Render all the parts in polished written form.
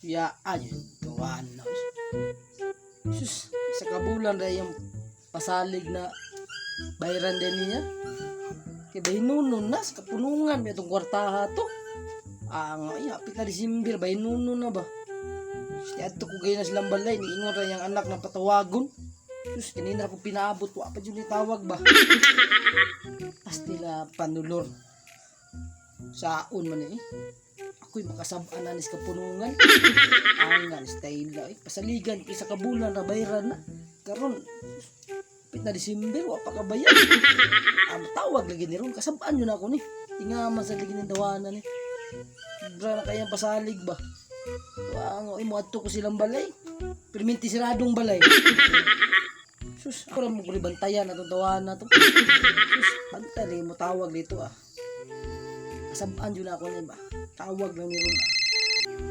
Ya, ay, tuwan na. Sus, isa ka bulan ra yung pasalig na bayaran din niya. Kay bahinunon na sa kapunungan may itong kwartaha to. Ah, nga, ay, hapit na December, bahinunon na ba? Sus, adto ko gayon na silang balay, niingon ra yung anak na patawagon. Sus, kanina ko pinaabot, wa pa jud ni tawag ba? Pastila panulor. Saon man eh. Ako'y makasab-an na nis kapunungan. Ang nga, style eh. Pasaligan ko sa kabulan na bayran na. Karon, pit na December, wa pa kabayan. Ang tawag lagi ni ron, kasab-an yun ako ni. Tingaman sa lagi ng dawanan ni. Sobra na kayang pasalig ba? Wa nga, imo adto ko silang balay. Perminti siradong balay. Sus, ako lang mo kuli bantayan atong tawanan to. Sus, bantay lagi mo tawag dito ah. Kasabaan yun ako niya ba? Tawag lang ni ron ah.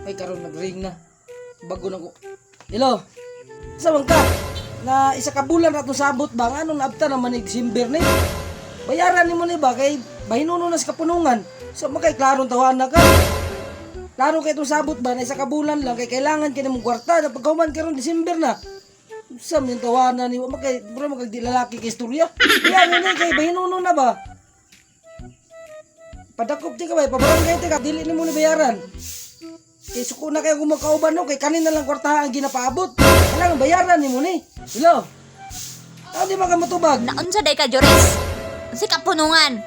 Ay, karon nag-ring na. Bago na ko. Hello? Sa man ka? Na isa ka bulan na itong sabot ba? Nga anong naabta naman ni December ni? Bayaran nimo ni ba? Kay bahinuno na sa kapunungan. So makay klarong tawahan na ka. Klaro kay itong sabot ba na isa ka bulan lang kay kailangan kay mong kwarta na pagkahuman karon December na. Sa min tawanan ni wa makay bro makag di lalaki kay istorya. Bayaran ni kay bahinuno na ba? Padakop ti ka ba? Pabarangay ti ka dili nimo ni bayaran. Kay suko na kayo kumakauban no, kay kanin na lang kwartahan ang ginapaabot. Kailangan bayaran nimo ni. Hello. Tao di man ka matubag? Naunsa day ka, Joris? Unsa kapunungan?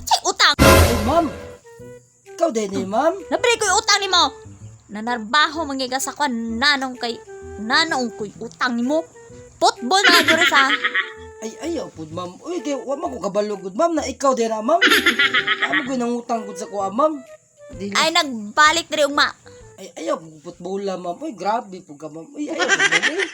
Unsay utang? Ay, ma'am. Ikaw din ni ma'am. Nabre ko'y utang nimo. Nanarbaho man gyud ka sa kwan nanong kay nanong ko'y utang nimo. Football na Joris ha. Ay, ayaw pud ma'am. Uy, kay wa man ko kabalo gud ma'am na ikaw din na ma'am. Amo ko nangutang gud sa kuha ma'am. Dili. Ay nagbalik diri ugma. Ay, ayaw pud putbola ma'am. Uy, grabe pud ka ma'am. Uy, ayaw pud ma'am. Uy.